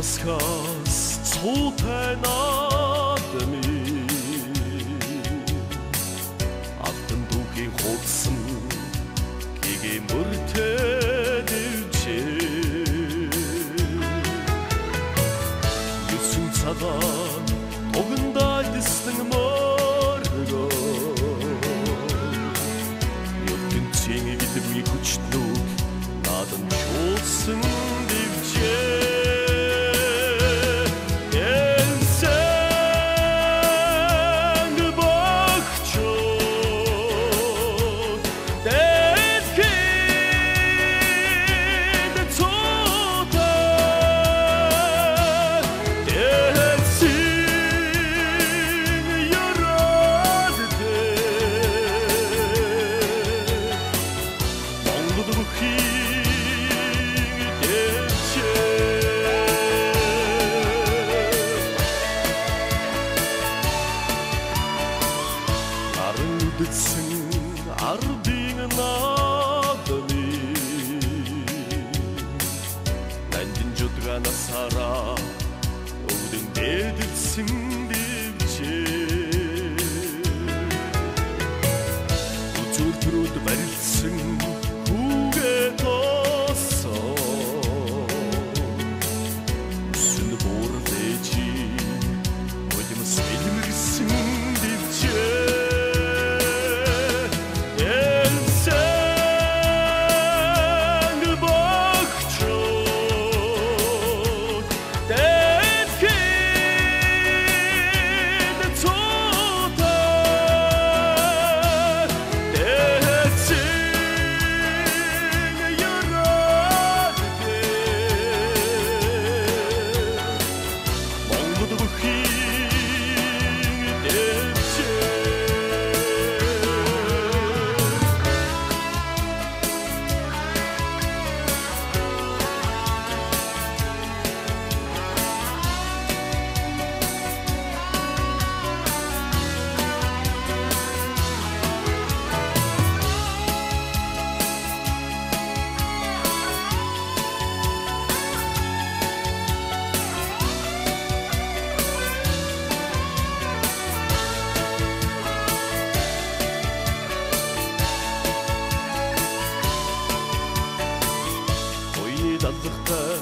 Засхаас цуутай наадмын алтан дүүхий хуудсан гэгээ мөртэй дэвжээ. Юсэн цагаан тугандаа дистэн мөргөө ертөнцийн эдэмний хүчнүүд наадам чуулсан дэвжээ. Үдсэн ардын наадмын нандин жудганасаараа өвдөн дээдсэн дэвжээ. Үзүр төрүүд барилсан хүүгээ тоосон сүн буурдэж модимс элмэрсэн дэвжээ. Дадлахтай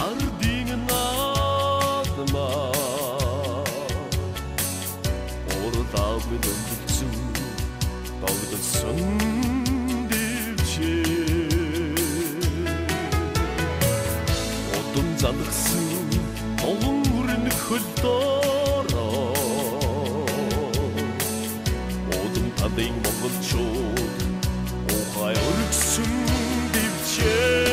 ардын наадмаа урдаа минь өмдөлцөн догдолсон дэвжээ. Удам залгсан толон өрнөх хөлдөрөө удам тадын монголчууд ухай өргсөн дэвжээ.